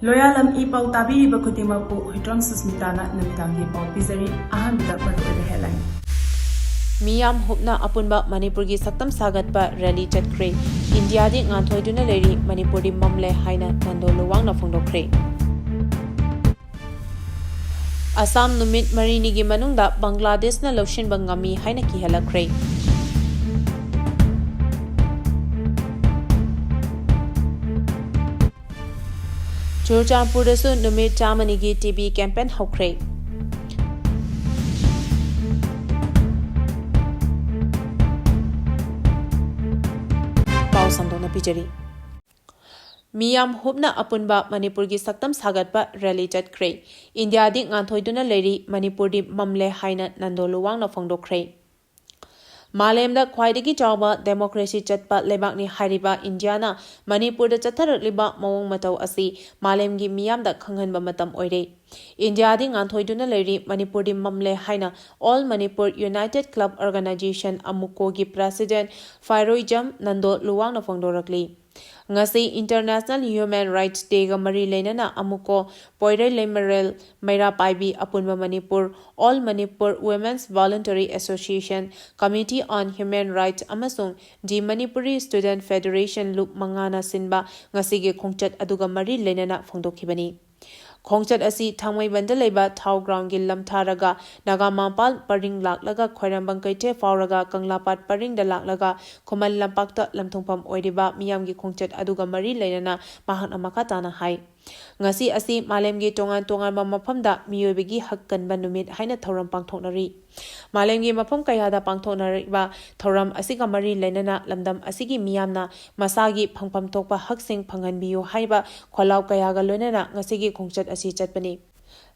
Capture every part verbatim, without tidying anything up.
ꯂꯣꯌꯥꯂꯝ E ꯄꯥꯎ ꯇꯥꯕꯤꯔꯤꯕ ꯈꯨꯗꯤꯡꯃꯛꯄꯨ ꯍꯨꯏꯗ꯭ꯔꯣꯝ ꯁꯨꯁꯃꯤꯇꯥꯅ ꯅꯨꯃꯤꯗꯥꯡꯒꯤ ꯄꯥꯎ ꯄꯤꯖꯔꯤ꯫ ꯑꯍꯥꯟꯕꯗ ꯃꯔꯨꯑꯣꯏꯕ headline꯫ ꯃꯤꯌꯥꯝ ꯍꯨꯞꯅ ꯑꯄꯨꯟꯕ ꯃꯅꯤꯄꯨꯔꯒꯤ ꯁꯛꯇꯝ ꯁꯥꯒꯠꯄ rally ꯆꯠꯈ꯭ꯔꯦ꯫ ꯏꯟꯗꯤꯌꯥꯗꯤ ꯉꯥꯟꯊꯣꯏꯗꯨꯅ ꯂꯩꯔꯤ, ꯃꯅꯤꯄꯨꯔꯗꯤ ꯃꯝꯂꯦ ꯍꯥꯏꯅ ꯅꯟꯗꯣ ꯂꯨꯋꯥꯡꯅ ꯐꯣꯡꯗꯣꯛꯈ꯭ꯔꯦ꯫ ꯑꯁꯥꯝ ꯅꯨꯃꯤꯠ ꯃꯔꯤꯅꯤꯒꯤ ꯃꯅꯨꯡꯗ ꯕꯪꯒ꯭ꯂꯥꯗꯦꯁꯅ ꯂꯧꯁꯤꯟꯕ ꯉꯝꯃꯤ ꯍꯥꯏꯅ ꯀꯤꯍꯜꯂꯛꯈ꯭ꯔꯦ꯫ ꯆꯨꯔꯆꯥꯟꯄꯨꯔꯗꯁꯨ ꯅꯨꯃꯤꯠ ꯆꯥꯝꯃꯅꯤꯒꯤ ꯇꯤ ꯕꯤ campaign ꯍꯧꯈ꯭ꯔꯦ꯫ ꯄꯥꯎ ꯁꯟꯗꯣꯛꯅ ꯄꯤꯖꯔꯤ꯫ ꯃꯤꯌꯥꯝ ꯍꯨꯞꯅ ꯑꯄꯨꯟꯕ ꯃꯅꯤꯄꯨꯔꯒꯤ ꯁꯛꯇꯝ ꯁꯥꯒꯠꯄ rally ꯆꯠꯈ꯭ꯔꯦ꯫ ꯏꯟꯗꯤꯌꯥꯗꯤ ꯉꯥꯟꯊꯣꯏꯗꯨꯅ ꯂꯩꯔꯤ, ꯃꯅꯤꯄꯨꯔꯗꯤ ꯃꯝꯂꯦ ꯍꯥꯏꯅ ꯅꯟꯗꯣ ꯂꯨꯋꯥꯡꯅ ꯐꯣꯡꯗꯣꯛꯈ꯭ꯔꯦ꯫ ꯃꯥꯂꯦꯝꯗ ꯈ꯭ꯋꯥꯏꯗꯒꯤ ꯆꯥꯎꯕ democracy ꯆꯠꯄ ꯂꯩꯕꯥꯛꯅꯤ ꯍꯥꯏꯔꯤꯕ ꯏꯟꯗꯤꯌꯥꯅ ꯃꯅꯤꯄꯨꯔꯗ ꯆꯠꯊꯔꯛꯂꯤꯕ ꯃꯑꯣꯡ ꯃꯇꯧ ꯑꯁꯤ ꯃꯥꯂꯦꯝꯒꯤ ꯃꯤꯌꯥꯝꯗ ꯈꯪꯍꯟꯕ ꯃꯇꯝ ꯑꯣꯏꯔꯦ꯫ ꯏꯟꯗꯤꯌꯥꯗꯤ ꯉꯥꯟꯊꯣꯏꯗꯨꯅ ꯂꯩꯔꯤ, ꯃꯅꯤꯄꯨꯔꯗꯤ ꯃꯝꯂꯦ ꯍꯥꯏꯅ All Manipur United Club Organization, ꯑꯃꯨꯀꯣꯒꯤ president ꯐꯥꯏꯔꯣꯏꯖꯝ Nando ꯂꯨꯋꯥꯡꯅ ꯐꯣꯡꯗꯣꯔꯛꯂꯤ꯫ ꯉꯁꯤ International Human Rights Dayꯒ ꯃꯔꯤ ꯂꯩꯅꯅ ꯑꯃꯨꯀꯣ, ꯄꯣꯏꯔꯩ ꯂꯩꯃꯔꯦꯜ, ꯃꯩꯔꯥ ꯄꯥꯏꯕꯤ, ꯑꯄꯨꯟꯕ Manipur, All Manipur Women's Voluntary Association, Committee on Human Rights ꯑꯃꯁꯨꯡ The Manipuri Student Federation ꯂꯨꯞ ꯃꯉꯥꯅ ꯁꯤꯟꯕ ꯉꯁꯤꯒꯤ ꯈꯣꯡꯆꯠ ꯑꯗꯨꯒ ꯃꯔꯤ ꯂꯩꯅꯅ ꯐꯣꯡꯗꯣꯛꯈꯤꯕꯅꯤ꯫ ꯈꯣꯡꯆꯠ ꯑꯁꯤ ꯊꯥꯡꯃꯩꯕꯟꯗ ꯂꯩꯕ ꯊꯥꯎ groundꯒꯤ ꯂꯝꯊꯥꯔꯒ ꯅꯥꯒꯥꯃꯄꯥꯜ ꯄꯔꯤꯡ ꯂꯥꯛꯂꯒ ꯈ꯭ꯋꯥꯏꯔꯝꯕꯟ ꯀꯩꯊꯦꯜ ꯐꯥꯎꯔꯒ ꯀꯪꯂꯥꯄꯥꯠ ꯄꯔꯤꯡꯗ ꯂꯥꯛꯂꯒ ꯈꯨꯃꯟ ꯂꯝꯄꯥꯛꯇ ꯂꯝꯊꯨꯡꯐꯝ ꯑꯣꯏꯔꯤꯕ ꯃꯤꯌꯥꯝꯒꯤ ꯈꯣꯡꯆꯠ ꯑꯗꯨꯒ ꯃꯔꯤ ꯂꯩꯅꯅ ꯃꯍꯥꯛꯅ ꯃꯈꯥ ꯇꯥꯅ ꯍꯥꯏ, ꯉꯁꯤ ꯑꯁꯤ ꯃꯥꯂꯦꯝꯒꯤ ꯇꯣꯉꯥꯟ ꯇꯣꯉꯥꯟꯕ ꯃꯐꯝꯗ ꯃꯤꯑꯣꯏꯕꯒꯤ ꯍꯛ ꯀꯟꯕ ꯅꯨꯃꯤꯠ ꯍꯥꯏꯅ ꯊꯧꯔꯝ ꯄꯥꯡꯊꯣꯛꯅꯔꯤ꯫ ꯃꯥꯂꯦꯝꯒꯤ ꯃꯐꯝ ꯀꯌꯥꯗ ꯄꯥꯡꯊꯣꯛꯅꯔꯤꯕ ꯊꯧꯔꯝ ꯑꯁꯤꯒ ꯃꯔꯤ ꯂꯩꯅꯅ ꯂꯝꯗꯝ ꯑꯁꯤꯒꯤ ꯃꯤꯌꯥꯝꯅ ꯃꯁꯥꯒꯤ ꯐꯪꯐꯝ ꯊꯣꯛꯄ ꯍꯛꯁꯤꯡ ꯐꯪꯍꯟꯕꯤꯌꯨ ꯍꯥꯏꯕ ꯈꯣꯜꯂꯥꯎ ꯀꯌꯥꯒ ꯂꯣꯏꯅꯅ ꯉꯁꯤꯒꯤ ꯈꯣꯡꯆꯠ ꯑꯁꯤ ꯆꯠꯄꯅꯤ꯫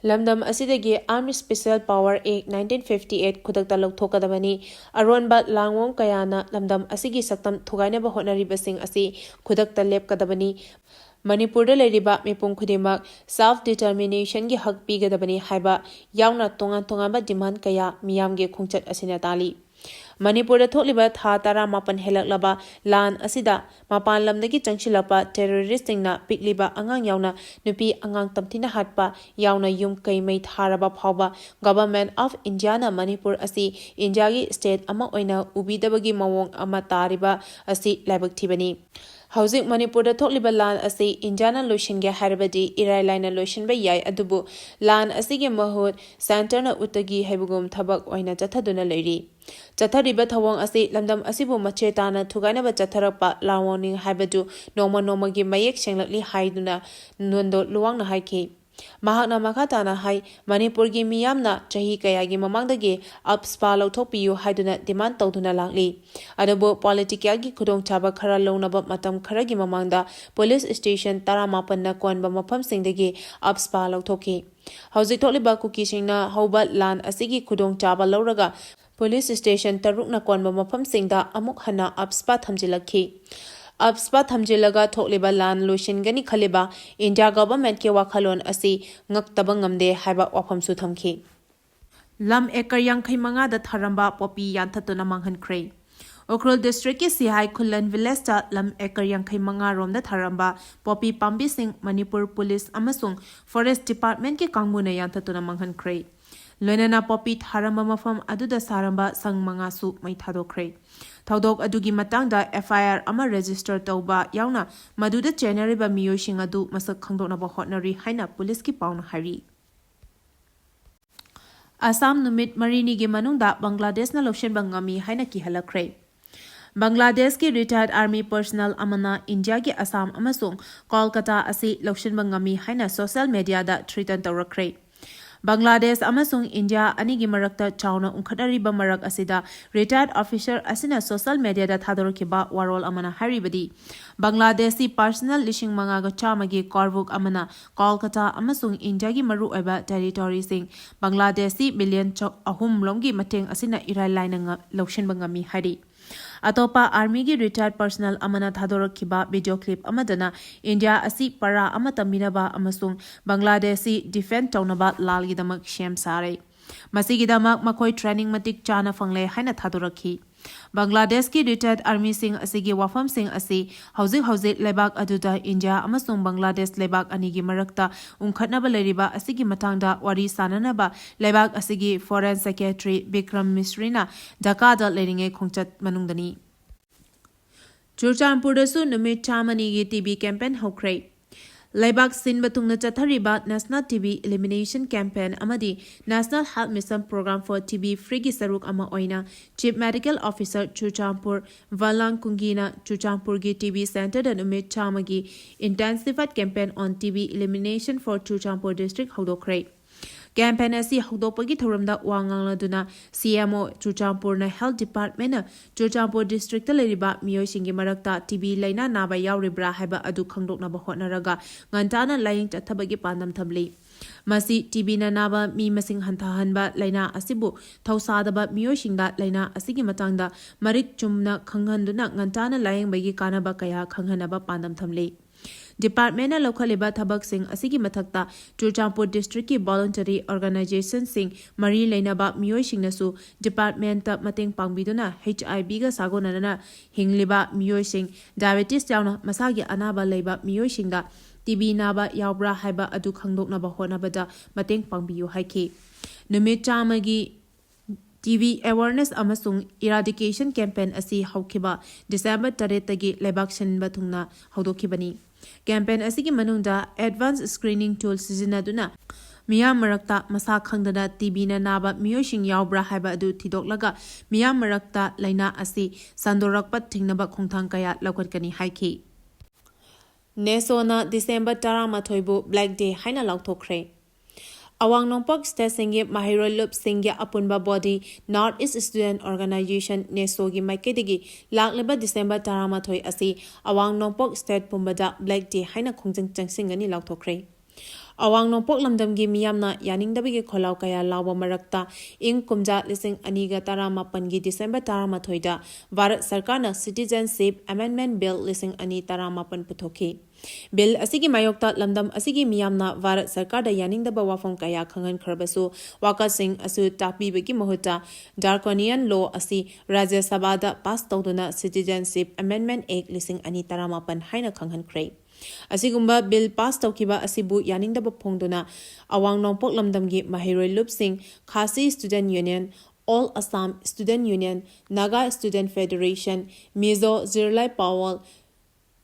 ꯂꯝꯗꯝ ꯑꯁꯤꯗꯒꯤ Armed Special Power Act nineteen fifty eight ꯈꯨꯗꯛꯇ ꯂꯧꯊꯣꯛꯀꯗꯕꯅꯤ꯫ ꯑꯔꯣꯟꯕ ꯂꯥꯡꯑꯣꯡ ꯀꯌꯥꯅ ꯂꯝꯗꯝ ꯑꯁꯤꯒꯤ ꯁꯛꯇꯝ ꯊꯨꯒꯥꯏꯅꯕ ꯍꯣꯠꯅꯔꯤꯕꯁꯤꯡ ꯑꯁꯤ ꯈꯨꯗꯛꯇ ꯂꯦꯞꯀꯗꯕꯅꯤ꯫ ꯃꯅꯤꯄꯨꯔꯗ ꯂꯩꯔꯤꯕ ꯃꯤꯄꯨꯝ ꯈꯨꯗꯤꯡꯃꯛ self determinationꯒꯤ ꯍꯛ ꯄꯤꯒꯗꯕꯅꯤ ꯍꯥꯏꯕ ꯌꯥꯎꯅ ꯇꯣꯉꯥꯟ ꯇꯣꯉꯥꯟꯕ demand ꯀꯌꯥ ꯃꯤꯌꯥꯝꯒꯤ ꯈꯣꯡꯆꯠ ꯑꯁꯤꯅ ꯇꯥꯜꯂꯤ꯫ ꯃꯅꯤꯄꯨꯔꯗ ꯊꯣꯛꯂꯤꯕ ꯊꯥ ꯇꯔꯥꯃꯥꯄꯟ ꯍꯦꯜꯂꯛꯂꯕ ꯂꯥꯟ ꯑꯁꯤꯗ ꯃꯄꯥꯟ ꯂꯝꯗꯒꯤ ꯆꯪꯁꯤꯜꯂꯛꯄ terroristꯁꯤꯡꯅ ꯄꯤꯛꯂꯤꯕ ꯑꯉꯥꯡ ꯌꯥꯎꯅ ꯅꯨꯄꯤ ꯑꯉꯥꯡ ꯇꯝꯊꯤꯅ ꯍꯥꯠꯄ ꯌꯥꯎꯅ ꯌꯨꯝ ꯀꯩ ꯃꯩ ꯊꯥꯔꯕ ꯐꯥꯎꯕ Government of Indiaꯅ ꯃꯅꯤꯄꯨꯔ ꯑꯁꯤ ꯏꯟꯗꯤꯌꯥꯒꯤ state ꯑꯃ ꯑꯣꯏꯅ ꯎꯕꯤꯗꯕꯒꯤ ꯃꯑꯣꯡ ꯑꯃ ꯇꯥꯔꯤꯕ ꯑꯁꯤ ꯂꯥꯏꯕꯛ ꯊꯤꯕꯅꯤ꯫ ꯍꯧꯖꯤꯛ ꯃꯅꯤꯄꯨꯔꯗ ꯊꯣꯛꯂꯤꯕ ꯂꯥꯟ ꯑꯁꯤ ꯏꯟꯗꯤꯌꯥꯅ ꯂꯣꯏꯁꯤꯟꯒꯦ ꯍꯥꯏꯔꯕꯗꯤ ꯏꯔꯥꯏ ꯂꯥꯏꯅ ꯂꯣꯏꯁꯤꯟꯕ ꯌꯥꯏ, ꯑꯗꯨꯕꯨ ꯂꯥꯟ ꯑꯁꯤꯒꯤ ꯃꯍꯨꯠ centreꯅ ꯎꯠꯇꯒꯤ ꯍꯩꯕꯒꯨꯝ ꯊꯕꯛ ꯑꯣꯏꯅ ꯆꯠꯊꯗꯨꯅ ꯂꯩꯔꯤ꯫ ꯆꯠꯊꯔꯤꯕ ꯊꯧꯑꯣꯡ ꯑꯁꯤ ꯂꯝꯗꯝ ꯑꯁꯤꯕꯨ ꯃꯆꯦ ꯇꯥꯅ ꯊꯨꯒꯥꯏꯅꯕ ꯆꯠꯊꯔꯛꯄ ꯂꯥꯟꯑꯣꯡꯅꯤ ꯍꯥꯏꯕꯗꯨ ꯅꯣꯡꯃ ꯅꯣꯡꯃꯒꯤ ꯃꯌꯦꯛ ꯁꯦꯡꯂꯛꯂꯤ ꯍꯥꯏꯗꯨꯅ ꯅꯣꯟꯗꯣ ꯂꯨꯋꯥꯡꯅ ꯍꯥꯏꯈꯤ꯫ ꯃꯍꯥꯛꯅ ꯃꯈꯥ ꯇꯥꯅ ꯍꯥꯏ, ꯃꯅꯤꯄꯨꯔꯒꯤ ꯃꯤꯌꯥꯝꯅ ꯆꯍꯤ ꯀꯌꯥꯒꯤ ꯃꯃꯥꯡꯗꯒꯤ AFSPA ꯂꯧꯊꯣꯛꯄꯤꯌꯨ ꯍꯥꯏꯗꯨꯅ demand ꯇꯧꯗꯨꯅ ꯂꯥꯛꯂꯤ꯫ ꯑꯗꯨꯕꯨ politicalꯒꯤ ꯈꯨꯗꯣꯡꯆꯥꯕ ꯈꯔ ꯂꯧꯅꯕ ꯃꯇꯝ ꯈꯔꯒꯤ ꯃꯃꯥꯡꯗ police station ꯇꯔꯥꯃꯥꯄꯟꯅ ꯀꯣꯟꯕ ꯃꯐꯝꯁꯤꯡꯗꯒꯤ AFSPA ꯂꯧꯊꯣꯛꯈꯤ꯫ ꯍꯧꯖꯤꯛ ꯊꯣꯛꯂꯤꯕ ꯀꯨꯀꯤꯁꯤꯡꯅ ꯍꯧꯕ ꯂꯥꯟ ꯑꯁꯤꯒꯤ ꯈꯨꯗꯣꯡꯆꯥꯕ ꯂꯧꯔꯒ police station ꯇꯔꯨꯛꯅ ꯀꯣꯟꯕ ꯃꯐꯝꯁꯤꯡꯗ ꯑꯃꯨꯛ ꯍꯟꯅ AFSPA ꯊꯝꯖꯤꯜꯂꯛꯈꯤ꯫ AFSPA ꯊꯝꯖꯤꯜꯂꯒ ꯊꯣꯛꯂꯤꯕ ꯂꯥꯟ ꯂꯣꯏꯁꯤꯟꯒꯅꯤ ꯈꯜꯂꯤꯕ ꯏꯟꯗꯤꯌꯥ governmentꯀꯤ ꯋꯥꯈꯜꯂꯣꯟ ꯑꯁꯤ ꯉꯛꯇꯕ ꯉꯝꯗꯦ ꯍꯥꯏꯕ ꯋꯥꯐꯝꯁꯨ ꯊꯝꯈꯤ꯫ ꯂꯝ acre ꯌꯥꯡꯈꯩ ꯃꯉꯥꯗ ꯊꯥꯔꯝꯕ poppy ꯌꯥꯟꯊꯠꯇꯨꯅ ꯃꯥꯡꯍꯟꯈ꯭ꯔꯦ꯫ ꯎꯈ꯭ꯔꯨꯜ districtꯀꯤ ꯁꯤꯍꯥꯏ ꯈꯨꯂꯟ villageꯇ ꯂꯝ acre ꯌꯥꯡꯈꯩ ꯃꯉꯥ ꯔꯣꯝꯗ ꯊꯥꯔꯝꯕ poppy ꯄꯥꯝꯕꯤꯁꯤꯡ ꯃꯅꯤꯄꯨꯔ police ꯑꯃꯁꯨꯡ forest departmentꯀꯤ ꯀꯥꯡꯕꯨꯅ ꯌꯥꯟꯊꯠꯇꯨꯅ ꯃꯥꯡꯍꯟꯈ꯭ꯔꯦ꯫ ꯂꯣꯏꯅꯅ poppy ꯊꯥꯔꯝꯕ ꯃꯐꯝ ꯑꯗꯨꯗ ꯁꯥꯔꯝꯕ ꯁꯪ ꯃꯉꯥꯁꯨ ꯃꯩ ꯊꯥꯗꯣꯛꯈ꯭ꯔꯦ꯫ ꯊꯧꯗꯣꯛ ꯑꯗꯨꯒꯤ ꯃꯇꯥꯡꯗ FIR ꯑꯃ register ꯇꯧꯕ ꯌꯥꯎꯅ ꯃꯗꯨꯗ ꯆꯦꯟꯅꯔꯤꯕ ꯃꯤꯑꯣꯏꯁꯤꯡ ꯑꯗꯨ ꯃꯁꯛ ꯈꯪꯗꯣꯛꯅꯕ ꯍꯣꯠꯅꯔꯤ ꯍꯥꯏꯅ policeꯀꯤ ꯄꯥꯎꯅ ꯍꯥꯏꯔꯤ꯫ ꯑꯁꯥꯝ ꯅꯨꯃꯤꯠ ꯃꯔꯤꯅꯤꯒꯤ ꯃꯅꯨꯡꯗ ꯕꯪꯒ꯭ꯂꯥꯗꯦꯁꯅ ꯂꯧꯁꯤꯟꯕ ꯉꯝꯃꯤ ꯍꯥꯏꯅ ꯀꯤꯍꯜꯂꯛꯈ꯭ꯔꯦ꯫ ꯕꯪꯒ꯭ꯂꯥꯗꯦꯁꯀꯤ retired army personnel ꯑꯃꯅ ꯏꯟꯗꯤꯌꯥꯒꯤ ꯑꯁꯥꯝ ꯑꯃꯁꯨꯡ ꯀꯣꯜꯀꯇꯥ ꯑꯁꯤ ꯂꯧꯁꯤꯟꯕ ꯉꯝꯃꯤ ꯍꯥꯏꯅ social mediaꯗ threaten ꯇꯧꯔꯛꯈ꯭ꯔꯦ꯫ ꯕꯪꯒ꯭ꯂꯥꯗꯦꯁ ꯑꯃꯁꯨꯡ ꯏꯟꯗꯤꯌꯥ ꯑꯅꯤꯒꯤ ꯃꯔꯛꯇ ꯆꯥꯎꯅ ꯎꯪꯈꯠꯅꯔꯤꯕ ꯃꯔꯛ ꯑꯁꯤꯗ retired officer ꯑꯁꯤꯅ social mediaꯗ ꯊꯥꯗꯣꯔꯛꯈꯤꯕ ꯋꯥꯔꯣꯜ ꯑꯃꯅ ꯍꯥꯏꯔꯤꯕꯗꯤ, ꯕꯪꯒ꯭ꯂꯥꯗꯦꯁꯤ personnel ꯂꯤꯁꯤꯡ ꯃꯉꯥꯒ ꯆꯥꯝꯃꯒꯤ ꯀꯣꯔꯕꯨꯛ ꯑꯃꯅ ꯀꯣꯜꯀꯇꯥ ꯑꯃꯁꯨꯡ ꯏꯟꯗꯤꯌꯥꯒꯤ ꯃꯔꯨꯑꯣꯏꯕ territoryꯁꯤꯡ ꯕꯪꯒ꯭ꯂꯥꯗꯦꯁꯤ million ꯆ-, ꯑꯍꯨꯝ ꯂꯣꯝꯒꯤ ꯃꯇꯦꯡ ꯑꯁꯤꯅ ꯏꯔꯥꯏ ꯂꯥꯏꯅ ꯉ-, ꯂꯧꯁꯤꯟꯕ ꯉꯝꯃꯤ ꯍꯥꯏꯔꯤ꯫ ꯑꯇꯣꯞꯄ armyꯒꯤ retired personnel ꯑꯃꯅ ꯊꯥꯗꯣꯔꯛꯈꯤꯕ video clip ꯑꯃꯗꯅ ꯏꯟꯗꯤꯌꯥ ꯑꯁꯤ ꯄꯔꯥ ꯑꯃ ꯇꯝꯕꯤꯅꯕ ꯑꯃꯁꯨꯡ ꯕꯪꯒ꯭ꯂꯥꯗꯦꯁꯁꯤ defend ꯇꯧꯅꯕ ꯂꯥꯜꯒꯤꯗꯃꯛ ꯁꯦꯝ ꯁꯥꯔꯦ꯫ ꯃꯁꯤꯒꯤꯗꯃꯛ ꯃꯈꯣꯏ training ꯃꯇꯤꯛ ꯆꯥꯅ ꯐꯪꯂꯦ ꯍꯥꯏꯅ ꯊꯥꯗꯣꯔꯛꯈꯤ꯫ ꯕꯪꯒ꯭ꯂꯥꯗꯦꯁꯀꯤ retired armyꯁꯤꯡ ꯑꯁꯤꯒꯤ ꯋꯥꯐꯝꯁꯤꯡ ꯑꯁꯤ ꯍꯧꯖꯤꯛ ꯍꯧꯖꯤꯛ ꯂꯩꯕꯥꯛ ꯑꯗꯨꯗ ꯏꯟꯗꯤꯌꯥ ꯑꯃꯁꯨꯡ ꯕꯪꯒ꯭ꯂꯥꯗꯦꯁ ꯂꯩꯕꯥꯛ ꯑꯅꯤꯒꯤ ꯃꯔꯛꯇ ꯎꯪꯈꯠꯅꯕ ꯂꯩꯔꯤꯕ ꯑꯁꯤꯒꯤ ꯃꯇꯥꯡꯗ ꯋꯥꯔꯤ ꯁꯥꯅꯅꯕ ꯂꯩꯕꯥꯛ ꯑꯁꯤꯒꯤ Foreign Secretary ꯕꯤꯀ꯭ꯔꯝ ꯃꯤꯁ꯭ꯔꯤꯅ ꯙꯥꯀꯥꯗ ꯂꯩꯔꯤꯉꯩ ꯈꯣꯡꯆꯠ ꯃꯅꯨꯡꯗꯅꯤ꯫ ꯆꯨꯔꯆꯥꯟꯄꯨꯔꯗꯁꯨ ꯅꯨꯃꯤꯠ ꯆꯥꯝꯃꯅꯤꯒꯤ TB campaign ꯍꯧꯈ꯭ꯔꯦ꯫ ꯂꯩꯕꯥꯛ ꯁꯤꯟꯕ ꯊꯨꯡꯅ ꯆꯠꯊꯔꯤꯕ National TB Elimination Campaign ꯑꯃꯗꯤ National Health Mission Program for TB Freeꯒꯤ ꯁꯔꯨꯛ ꯑꯃ ꯑꯣꯏꯅ Chief Medical Officer ꯆꯨꯔꯆꯥꯟꯄꯨꯔ ꯚꯟꯂꯥꯡ ꯀꯨꯡꯒꯤꯅ ꯆꯨꯔꯆꯥꯟꯄꯨꯔꯒꯤ TB centreꯗ ꯅꯨꯃꯤꯠ ꯆꯥꯝꯃꯒꯤ Intensified Campaign on TB Elimination for Churachandpur District ꯍꯧꯗꯣꯛꯈ꯭ꯔꯦ꯫ Campaign ꯑꯁꯤ ꯍꯧꯗꯣꯛꯄꯒꯤ ꯊꯧꯔꯝꯗ ꯋꯥ ꯉꯥꯡꯂꯗꯨꯅ CMO ꯆꯨꯔꯆꯥꯟꯄꯨꯔꯅ Health Departmentꯅ ꯆꯨꯔꯆꯥꯟꯄꯨꯔ districtꯇ ꯂꯩꯔꯤꯕ ꯃꯤꯑꯣꯏꯁꯤꯡꯒꯤ ꯃꯔꯛꯇ TB ꯂꯩꯅꯥ ꯅꯥꯕ ꯌꯥꯎꯔꯤꯕ꯭ꯔꯥ ꯍꯥꯏꯕ ꯑꯗꯨ ꯈꯪꯗꯣꯛꯅꯕ ꯍꯣꯠꯅꯔꯒ ꯉꯟꯇꯥꯅ ꯂꯥꯌꯦꯡ ꯆꯠꯊꯕꯒꯤ ꯄꯥꯟꯗꯝ ꯊꯝꯂꯤ꯫ ꯃꯁꯤ TBꯅ ꯅꯥꯕ ꯃꯤ ꯃꯁꯤꯡ ꯍꯟꯊꯍꯟꯕ, ꯂꯩꯅꯥ ꯑꯁꯤꯕꯨ ꯊꯧꯁꯥꯗꯕ ꯃꯤꯑꯣꯏꯁꯤꯡꯗ ꯂꯩꯅꯥ ꯑꯁꯤꯒꯤ ꯃꯇꯥꯡꯗ ꯃꯔꯤꯛ ꯆꯨꯝꯅ ꯈꯪꯍꯟꯗꯨꯅ ꯉꯟꯇꯥꯅ ꯂꯥꯌꯦꯡꯕꯒꯤ ꯀꯥꯟꯅꯕ ꯀꯌꯥ ꯈꯪꯍꯟꯅꯕ ꯄꯥꯟꯗꯝ ꯊꯝꯂꯤ꯫ Departmentꯅ ꯂꯧꯈꯠꯂꯤꯕ ꯊꯕꯛꯁꯤꯡ ꯑꯁꯤꯒꯤ ꯃꯊꯛꯇ ꯆꯨꯔꯆꯥꯟꯄꯨꯔ districtꯀꯤ voluntary organizationꯁꯤꯡ, ꯃꯔꯤ ꯂꯩꯅꯕ ꯃꯤꯑꯣꯏꯁꯤꯡꯅꯁꯨ departmentꯇ ꯃꯇꯦꯡ ꯄꯥꯡꯕꯤꯗꯨꯅ HIVꯒ ꯁꯥꯒꯣꯟꯅꯅ ꯍꯤꯡꯂꯤꯕ ꯃꯤꯑꯣꯏꯁꯤꯡ, diabetes ꯌꯥꯎꯅ ꯃꯁꯥꯒꯤ ꯑꯅꯥꯕ ꯂꯩꯕ ꯃꯤꯑꯣꯏꯁꯤꯡꯗ TB ꯅꯥꯕ ꯌꯥꯎꯕ꯭ꯔꯥ ꯍꯥꯏꯕ ꯑꯗꯨ ꯈꯪꯗꯣꯛꯅꯕ ꯍꯣꯠꯅꯕꯗ ꯃꯇꯦꯡ ꯄꯥꯡꯕꯤꯌꯨ ꯍꯥꯏꯈꯤ꯫ ꯅꯨꯃꯤꯠ ꯆꯥꯝꯃꯒꯤ TB awareness ꯑꯃꯁꯨꯡ eradication campaign ꯑꯁꯤ ꯍꯧꯈꯤꯕ December ꯇꯔꯦꯠꯇꯒꯤ ꯂꯩꯕꯥꯛ ꯁꯤꯟꯕ ꯊꯨꯡꯅ ꯍꯧꯗꯣꯛꯈꯤꯕꯅꯤ꯫ Campaign ꯑꯁꯤꯒꯤ ꯃꯅꯨꯡꯗ advance screening tool ꯁꯤꯖꯤꯟꯅꯗꯨꯅ ꯃꯤꯌꯥꯝ ꯃꯔꯛꯇ ꯃꯁꯥ ꯈꯪꯗꯅ TBꯅ ꯅꯥꯕ ꯃꯤꯑꯣꯏꯁꯤꯡ ꯌꯥꯎꯕ꯭ꯔꯥ ꯍꯥꯏꯕ ꯑꯗꯨ ꯊꯤꯗꯣꯛꯂꯒ ꯃꯤꯌꯥꯝ ꯃꯔꯛꯇ ꯂꯥꯏꯅꯥ ꯑꯁꯤ ꯁꯟꯗꯣꯔꯛꯄ ꯊꯤꯡꯅꯕ ꯈꯣꯡꯊꯥꯡ ꯀꯌꯥ ꯂꯧꯈꯠꯀꯅꯤ ꯍꯥꯏꯈꯤ꯫ NESOꯅ December ꯇꯔꯥꯃꯥꯊꯣꯏꯕꯨ Black Day ꯍꯥꯏꯅ ꯂꯥꯎꯊꯣꯛꯈ꯭ꯔꯦ꯫ ꯑꯋꯥꯡ ꯅꯣꯡꯄꯣꯛ stateꯁꯤꯡꯒꯤ ꯃꯍꯩꯔꯣꯏ ꯂꯨꯞꯁꯤꯡꯒꯤ ꯑꯄꯨꯟꯕ body North East Student Organisation, NESOꯒꯤ ꯃꯥꯏꯀꯩꯗꯒꯤ ꯂꯥꯛꯂꯤꯕ December ꯇꯔꯥꯃꯥꯊꯣꯏ ꯑꯁꯤ ꯑꯋꯥꯡ ꯅꯣꯡꯄꯣꯛ state ꯄꯨꯝꯕꯗ Black Day ꯍꯥꯏꯅ ꯈꯣꯡꯖꯪ ꯆꯪꯁꯤꯟꯒꯅꯤ ꯂꯥꯎꯊꯣꯛꯈ꯭ꯔꯦ꯫ ꯑꯋꯥꯡ ꯅꯣꯡꯄꯣꯛ ꯂꯝꯗꯝꯒꯤ ꯃꯤꯌꯥꯝꯅ ꯌꯥꯅꯤꯡꯗꯕꯒꯤ ꯈꯣꯜꯂꯥꯎ ꯀꯌꯥ ꯂꯥꯎꯕ ꯃꯔꯛꯇ, ꯏꯪ ꯀꯨꯝꯖꯥ ꯂꯤꯁꯤꯡ ꯑꯅꯤꯒ ꯇꯔꯥꯃꯥꯄꯟꯒꯤ December ꯇꯔꯥꯃꯥꯊꯣꯏꯗ ꯚꯥꯔꯠ ꯁꯔꯀꯥꯔꯅ Citizenship Amendment Bill ꯂꯤꯁꯤꯡ ꯑꯅꯤ ꯇꯔꯥꯃꯥꯄꯟ ꯄꯨꯊꯣꯛꯈꯤ꯫ Bill ꯑꯁꯤꯒꯤ ꯃꯥꯌꯣꯛꯇ ꯂꯝꯗꯝ ꯑꯁꯤꯒꯤ ꯃꯤꯌꯥꯝꯅ ꯚꯥꯔꯠ ꯁꯔꯀꯥꯔꯗ ꯌꯥꯅꯤꯡꯗꯕ ꯋꯥꯐꯝ ꯀꯌꯥ ꯈꯪꯍꯟꯈ꯭ꯔꯕꯁꯨ, ꯋꯥꯀꯠꯁꯤꯡ ꯑꯁꯤ ꯇꯥꯛꯄꯤꯕꯒꯤ ꯃꯍꯨꯠꯇ draconian law ꯑꯁꯤ ꯔꯥꯖ꯭ꯌ ꯁꯚꯥꯗ pass ꯇꯧꯗꯨꯅ Citizenship Amendment Act ꯂꯤꯁꯤꯡ ꯑꯅꯤ ꯇꯔꯥꯃꯥꯄꯟ ꯍꯥꯏꯅ ꯈꯪꯍꯟꯈ꯭ꯔꯦ꯫ ꯑꯁꯤꯒꯨꯝꯕ bill pass ꯇꯧꯈꯤꯕ ꯑꯁꯤꯕꯨ ꯌꯥꯅꯤꯡꯗꯕ ꯐꯣꯡꯗꯨꯅ, ꯑꯋꯥꯡ ꯅꯣꯡꯄꯣꯛ ꯂꯝꯗꯝꯒꯤ ꯃꯍꯩꯔꯣꯏ ꯂꯨꯞꯁꯤꯡ, Khasi Student Union, All Assam Student Union, Naga Student Federation, Mizo Zirlai Pawal,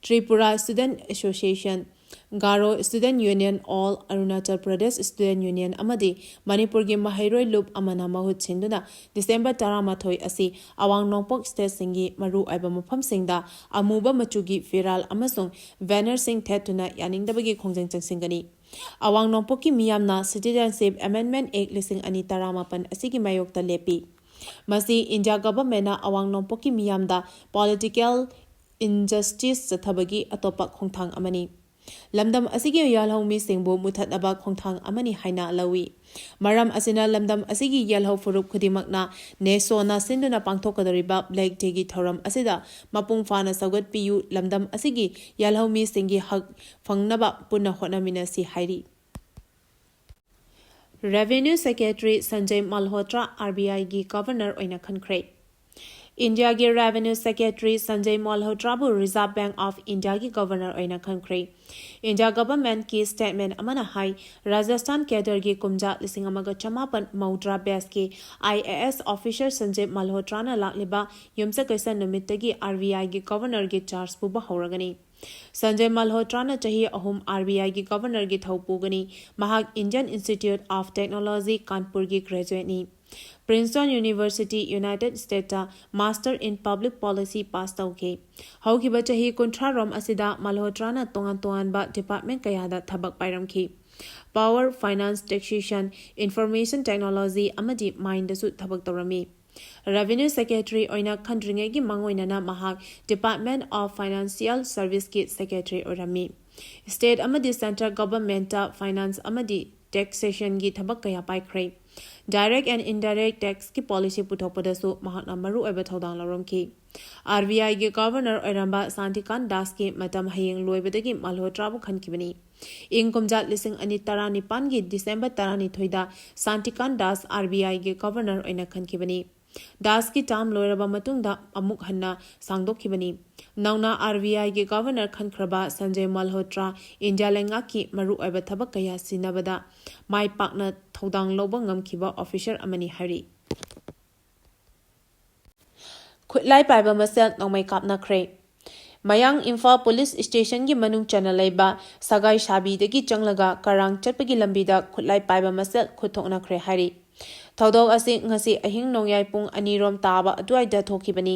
Tripura Student Association, Garo Student Union, All Arunachal Pradesh Student Union ꯑꯃꯗꯤ ꯃꯅꯤꯄꯨꯔꯒꯤ ꯃꯍꯩꯔꯣꯏ ꯂꯨꯞ ꯑꯃꯅ ꯃꯍꯨꯠ ꯁꯤꯟꯗꯨꯅ December ꯇꯔꯥꯃꯥꯊꯣꯏ ꯑꯁꯤ ꯑꯋꯥꯡ ꯅꯣꯡꯄꯣꯛ stateꯁꯤꯡꯒꯤ ꯃꯔꯨꯑꯣꯏꯕ ꯃꯐꯝꯁꯤꯡꯗ ꯑꯃꯨꯕ ꯃꯆꯨꯒꯤ ꯐꯤꯔꯥꯜ ꯑꯃꯁꯨꯡ bannerꯁꯤꯡ ꯊꯦꯠꯇꯨꯅ ꯌꯥꯅꯤꯡꯗꯕꯒꯤ ꯈꯣꯡꯖꯪ ꯆꯪꯁꯤꯟꯒꯅꯤ꯫ ꯑꯋꯥꯡ ꯅꯣꯡꯄꯣꯛꯀꯤ ꯃꯤꯌꯥꯝꯅ Citizenship Amendment Act ꯂꯤꯁꯤꯡ ꯑꯅꯤ ꯇꯔꯥꯃꯥꯄꯟ ꯑꯁꯤꯒꯤ ꯃꯥꯌꯣꯛꯇ ꯂꯦꯞꯄꯤ꯫ ꯃꯁꯤ India governmentꯅ ꯑꯋꯥꯡ ꯅꯣꯡꯄꯣꯛꯀꯤ ꯃꯤꯌꯥꯝꯗ political injustice ꯆꯠꯊꯕꯒꯤ ꯑꯇꯣꯞꯄ ꯈꯣꯡꯊꯥꯡ ꯑꯃꯅꯤ꯫ ꯂꯝꯗꯝ ꯑꯁꯤꯒꯤ ꯌꯦꯜꯍꯧ ꯃꯤꯁꯤꯡꯕꯨ ꯃꯨꯊꯠꯅꯕ ꯈꯣꯡꯊꯥꯡ ꯑꯃꯅꯤ ꯍꯥꯏꯅ ꯂꯧꯏ꯫ ꯃꯔꯝ ꯑꯁꯤꯅ, ꯂꯝꯗꯝ ꯑꯁꯤꯒꯤ ꯌꯦꯜꯍꯧ ꯐꯨꯔꯨꯞ ꯈꯨꯗꯤꯡꯃꯛꯅ ꯅꯦꯁꯣꯅ ꯁꯤꯟꯗꯨꯅ ꯄꯥꯡꯊꯣꯛꯀꯗꯧꯔꯤꯕ Black Dayꯒꯤ ꯊꯧꯔꯝ ꯑꯁꯤꯗ ꯃꯄꯨꯡ ꯐꯥꯅ ꯁꯧꯒꯠꯄꯤꯌꯨ, ꯂꯝꯗꯝ ꯑꯁꯤꯒꯤ ꯌꯦꯜꯍꯧ ꯃꯤꯁꯤꯡꯒꯤ ꯍꯛ ꯐꯪꯅꯕ ꯄꯨꯟꯅ ꯍꯣꯠꯅꯃꯤꯟꯅꯁꯤ ꯍꯥꯏꯔꯤ꯫ Revenue Secretary Sanjay Malhotra RBIꯒꯤ Governor ꯑꯣꯏꯅ ꯈꯟꯈ꯭ꯔꯦ꯫ Indiaꯒꯤ Revenue Secretary Sanjay Malhotraꯕꯨ Reserve Bank of Indiaꯒꯤ Governor ꯑꯣꯏꯅ ꯈꯟꯈ꯭ꯔꯦ꯫ India governmentꯀꯤ statement ꯑꯃꯅ ꯍꯥꯏ, Rajasthan cadreꯒꯤ ꯀꯨꯝꯖꯥ ꯂꯤꯁꯤꯡ ꯑꯃꯒ ꯆꯃꯥꯄꯟ ꯃꯧꯗ꯭ꯔꯥ batchꯀꯤ IAS officer Sanjay Malhotraꯅ ꯂꯥꯛꯂꯤꯕ ꯌꯨꯝꯁꯀꯩꯁ ꯅꯨꯃꯤꯠꯇꯒꯤ RBIꯒꯤ Governorꯒꯤ charge ꯄꯨꯕ ꯍꯧꯔꯒꯅꯤ꯫ Sanjay Malhotraꯅ ꯆꯍꯤ ꯑꯍꯨꯝ RBIꯒꯤ Governorꯒꯤ ꯊꯧ ꯄꯨꯒꯅꯤ꯫ ꯃꯍꯥꯛ Indian Institute of Technology ꯀꯥꯟꯄꯨꯔꯒꯤ graduateꯅꯤ꯫ Princeton University, United Statesꯇ Master in Public Policy pass ꯇꯧꯈꯤ꯫ ꯍꯧꯈꯤꯕ ꯆꯍꯤ ꯀꯨꯟꯊ꯭ꯔꯥ ꯔꯣꯝ ꯑꯁꯤꯗ Malhotraꯅ ꯇꯣꯉꯥꯟ ꯇꯣꯉꯥꯟꯕ department ꯀꯌꯥꯗ ꯊꯕꯛ ꯄꯥꯏꯔꯝꯈꯤ꯫ Power, Finance, Taxation, Information Technology ꯑꯃꯗꯤ Mineꯗꯁꯨ ꯊꯕꯛ ꯇꯧꯔꯝꯃꯤ꯫ Revenue Secretary ꯑꯣꯏꯅ ꯈꯟꯗ꯭ꯔꯤꯉꯩꯒꯤ ꯃꯥꯡꯑꯣꯏꯅꯅ ꯃꯍꯥꯛ Department of Financial Serviceꯀꯤ Secretary ꯑꯣꯏꯔꯝꯃꯤ꯫ State ꯑꯃꯗꯤ central governmentꯇ finance ꯑꯃꯗꯤ taxationꯒꯤ ꯊꯕꯛ ꯀꯌꯥ ꯄꯥꯏꯈ꯭ꯔꯦ꯫ Direct and indirect taxꯀꯤ policy ꯄꯨꯊꯣꯛꯄꯗꯁꯨ ꯃꯍꯥꯛꯅ ꯃꯔꯨꯑꯣꯏꯕ ꯊꯧꯗꯥꯡ ꯂꯧꯔꯝꯈꯤ꯫ RBIꯒꯤ governor ꯑꯣꯏꯔꯝꯕ ꯁꯥꯟꯇꯤꯀꯥꯟ ꯗꯥꯁꯀꯤ ꯃꯇꯝ ꯍꯌꯦꯡ ꯂꯣꯏꯕꯗꯒꯤ ꯃꯜꯍꯣꯇ꯭ꯔꯥꯕꯨ ꯈꯟꯈꯤꯕꯅꯤ꯫ ꯏꯪ ꯀꯨꯝꯖꯥ ꯂꯤꯁꯤꯡ ꯑꯅꯤ ꯇꯔꯥꯅꯤꯄꯥꯟꯒꯤ December ꯇꯔꯥꯅꯤꯊꯣꯏꯗ ꯁꯥꯟꯇꯤꯀꯥꯟ ꯗꯥꯁ RBIꯒꯤ governor ꯑꯣꯏꯅ ꯈꯟꯈꯤꯕꯅꯤ꯫ ꯗꯥꯁꯀꯤ term ꯂꯣꯏꯔꯕ ꯃꯇꯨꯡꯗ ꯑꯃꯨꯛ ꯍꯟꯅ ꯁꯥꯡꯗꯣꯛꯈꯤꯕꯅꯤ꯫ ꯅꯧꯅ RBIꯒꯤ governor ꯈꯟꯈ꯭ꯔꯕ ꯁꯟꯖꯌ ꯃꯜꯍꯣꯇ꯭ꯔꯥ ꯏꯟꯗꯤꯌꯥ ꯂꯩꯉꯥꯛꯀꯤ ꯃꯔꯨꯑꯣꯏꯕ ꯊꯕꯛ ꯀꯌꯥ ꯁꯤꯟꯅꯕꯗ ꯃꯥꯏ ꯄꯥꯛꯅ ꯊꯧꯗꯥꯡ ꯂꯧꯕ ꯉꯝꯈꯤꯕ officer ꯑꯃꯅꯤ ꯍꯥꯏꯔꯤ꯫ ꯈꯨꯠꯂꯥꯏ ꯄꯥꯏꯕ ꯃꯁꯦꯜ ꯅꯣꯡꯃꯩ ꯀꯥꯞꯅꯈ꯭ꯔꯦ꯫ ꯃꯌꯥꯡ ꯏꯝꯐꯥꯜ police stationꯒꯤ ꯃꯅꯨꯡ ꯆꯟꯅ ꯂꯩꯕ ꯁꯒꯥꯏ ꯁꯥꯕꯤꯗꯒꯤ ꯆꯪꯂꯒ ꯀꯔꯥꯡ ꯆꯠꯄꯒꯤ ꯂꯝꯕꯤꯗ ꯈꯨꯠꯂꯥꯏ ꯄꯥꯏꯕ ꯃꯁꯦꯜ ꯈꯨꯠ ꯊꯣꯛꯅꯈ꯭ꯔꯦ ꯍꯥꯏꯔꯤ꯫ ꯊꯧꯗꯣꯛ ꯑꯁꯤ ꯉꯁꯤ ꯑꯍꯤꯡ ꯅꯣꯡꯌꯥꯏ ꯄꯨꯡ ꯑꯅꯤ ꯔꯣꯝ ꯇꯥꯕ ꯑꯗꯨꯋꯥꯏꯗ ꯊꯣꯛꯈꯤꯕꯅꯤ꯫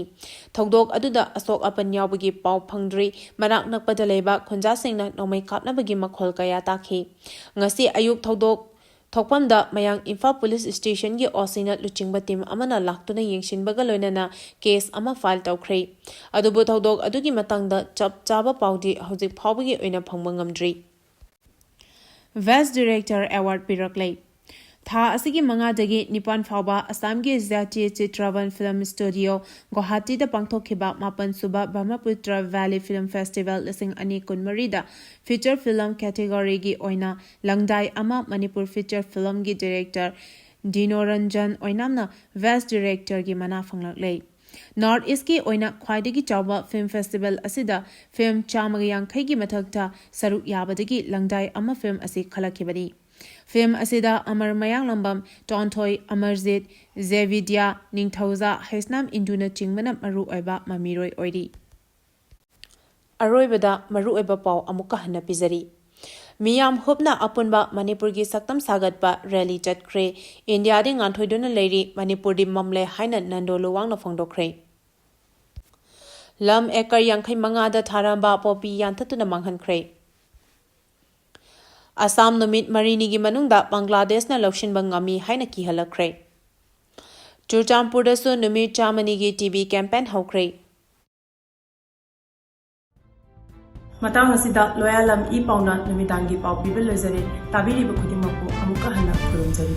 ꯊꯧꯗꯣꯛ ꯑꯗꯨꯗ ꯑꯁꯣꯛ ꯑꯄꯟ ꯌꯥꯎꯕꯒꯤ ꯄꯥꯎ ꯐꯪꯗ꯭ꯔꯤ꯫ ꯃꯅꯥꯛ ꯅꯛꯄꯗ ꯂꯩꯕ ꯈꯨꯟꯖꯥꯁꯤꯡꯅ ꯅꯣꯡꯃꯩ ꯀꯥꯞꯅꯕꯒꯤ ꯃꯈꯣꯜ ꯀꯌꯥ ꯇꯥꯈꯤ꯫ ꯉꯁꯤ ꯑꯌꯨꯛ ꯊꯧꯗꯣꯛ ꯊꯣꯛꯐꯝꯗ ꯃꯌꯥꯡ ꯏꯝꯐꯥꯜ police stationꯒꯤ OCꯅ ꯂꯨꯆꯤꯡꯕ team ꯑꯃꯅ ꯂꯥꯛꯇꯨꯅ ꯌꯦꯡꯁꯤꯟꯕꯒ ꯂꯣꯏꯅꯅ case ꯑꯃ file ꯇꯧꯈ꯭ꯔꯦ꯫ ꯑꯗꯨꯕꯨ ꯊꯧꯗꯣꯛ ꯑꯗꯨꯒꯤ ꯃꯇꯥꯡꯗ ꯆꯞ ꯆꯥꯕ ꯄꯥꯎꯗꯤ ꯍꯧꯖꯤꯛ ꯐꯥꯎꯕꯒꯤ ꯑꯣꯏꯅ ꯐꯪꯕ ꯉꯝꯗ꯭ꯔꯤ꯫ Best Director Award ꯄꯤꯔꯛꯂꯦ꯫ ꯊꯥ ꯑꯁꯤꯒꯤ ꯃꯉꯥꯗꯒꯤ ꯅꯤꯄꯥꯟ ꯐꯥꯎꯕ ꯑꯁꯥꯝꯒꯤ ꯖꯥꯇꯤꯌ ꯆꯤꯇ꯭ꯔꯕꯟ Film Studio ꯒꯨꯋꯥꯍꯥꯇꯤꯗ ꯄꯥꯡꯊꯣꯛꯈꯤꯕ ꯃꯥꯄꯟ ꯁꯨꯕ ꯕ꯭ꯔꯍ꯭ꯃꯄꯨꯇ꯭ꯔ Valley Film Festival ꯂꯤꯁꯤꯡ ꯑꯅꯤ ꯀꯨꯟꯃꯔꯤꯗ feature film categoryꯒꯤ ꯑꯣꯏꯅ ꯂꯪꯗꯥꯏ ꯑꯃ ꯃꯅꯤꯄꯨꯔ feature filmꯒꯤ director ꯗꯤꯅꯣꯔꯟꯖꯟ ꯑꯣꯏꯅꯥꯝꯅ Best Directorꯒꯤ ꯃꯅꯥ ꯐꯪꯂꯛꯂꯦ꯫ North Eastꯀꯤ ꯑꯣꯏꯅ ꯈ꯭ꯋꯥꯏꯗꯒꯤ ꯆꯥꯎꯕ film festival ꯑꯁꯤꯗ film ꯆꯥꯝꯃꯒ ꯌꯥꯡꯈꯩꯒꯤ ꯃꯊꯛꯇ ꯁꯔꯨꯛ ꯌꯥꯕꯗꯒꯤ ꯂꯪꯗꯥꯏ ꯑꯃ film ꯑꯁꯤ ꯈꯜꯂꯛꯈꯤꯕꯅꯤ꯫ Film ꯑꯁꯤꯗ ꯑꯃꯔ ꯃꯌꯥꯡꯂꯝꯕꯝ, ꯇꯣꯟꯊꯣꯏ, ꯑꯃꯔꯖꯤꯠ, ꯖꯦꯕꯤꯗ꯭ꯌꯥ, ꯅꯤꯡꯊꯧꯖꯥ, ꯍꯩꯁꯅꯥꯝ ꯏꯟꯗꯨꯅꯆꯤꯡꯕꯅ ꯃꯔꯨꯑꯣꯏꯕ ꯃꯃꯤꯔꯣꯏ ꯑꯣꯏꯔꯤ꯫ ꯑꯔꯣꯏꯕꯗ ꯃꯔꯨꯑꯣꯏꯕ ꯄꯥꯎ ꯑꯃꯨꯛꯀ ꯍꯟꯅ ꯄꯤꯖꯔꯤ꯫ ꯃꯤꯌꯥꯝ ꯍꯨꯞꯅ ꯑꯄꯨꯟꯕ ꯃꯅꯤꯄꯨꯔꯒꯤ ꯁꯛꯇꯝ ꯁꯥꯒꯠꯄ rally ꯆꯠꯈ꯭ꯔꯦ꯫ ꯏꯟꯗꯤꯌꯥꯗꯤ ꯉꯥꯟꯊꯣꯏꯗꯨꯅ ꯂꯩꯔꯤ, ꯃꯅꯤꯄꯨꯔꯗꯤ ꯃꯝꯂꯦ ꯍꯥꯏꯅ ꯅꯟꯗꯣ ꯂꯨꯋꯥꯡꯅ ꯐꯣꯡꯗꯣꯛꯈ꯭ꯔꯦ꯫ ꯂꯝ acre ꯌꯥꯡꯈꯩ ꯃꯉꯥꯗ ꯊꯥꯔꯝꯕ ꯄꯣꯄꯤ ꯌꯥꯟꯊꯠꯇꯨꯅ ꯃꯥꯡꯍꯟꯈ꯭ꯔꯦ꯫ ꯑꯁꯥꯝ ꯅꯨꯃꯤꯠ ꯃꯔꯤꯅꯤꯒꯤ ꯃꯅꯨꯡꯗ ꯕꯪꯒ꯭ꯂꯥꯗꯦꯁꯅ ꯂꯧꯁꯤꯟꯕ ꯉꯝꯃꯤ ꯍꯥꯏꯅ ꯀꯤꯍꯜꯂꯛꯈ꯭ꯔꯦ꯫ ꯆꯨꯔꯆꯥꯟꯄꯨꯔꯗꯁꯨ ꯅꯨꯃꯤꯠ ꯆꯥꯝꯃꯅꯤꯒꯤ TB campaign ꯍꯧꯈ꯭ꯔꯦ꯫ ꯃꯇꯥꯡ ꯑꯁꯤꯗ ꯂꯣꯌꯥꯂꯝ ꯏ ꯄꯥꯎꯅ ꯅꯨꯃꯤꯗꯥꯡꯒꯤ ꯄꯥꯎ ꯄꯤꯕ ꯂꯣꯏꯖꯔꯦ꯫ ꯇꯥꯕꯤꯔꯤꯕ ꯈꯨꯗꯤꯡꯃꯛꯄꯨ ꯑꯃꯨꯛꯀ ꯍꯟꯅ ꯈꯨꯔꯨꯝꯖꯔꯤ꯫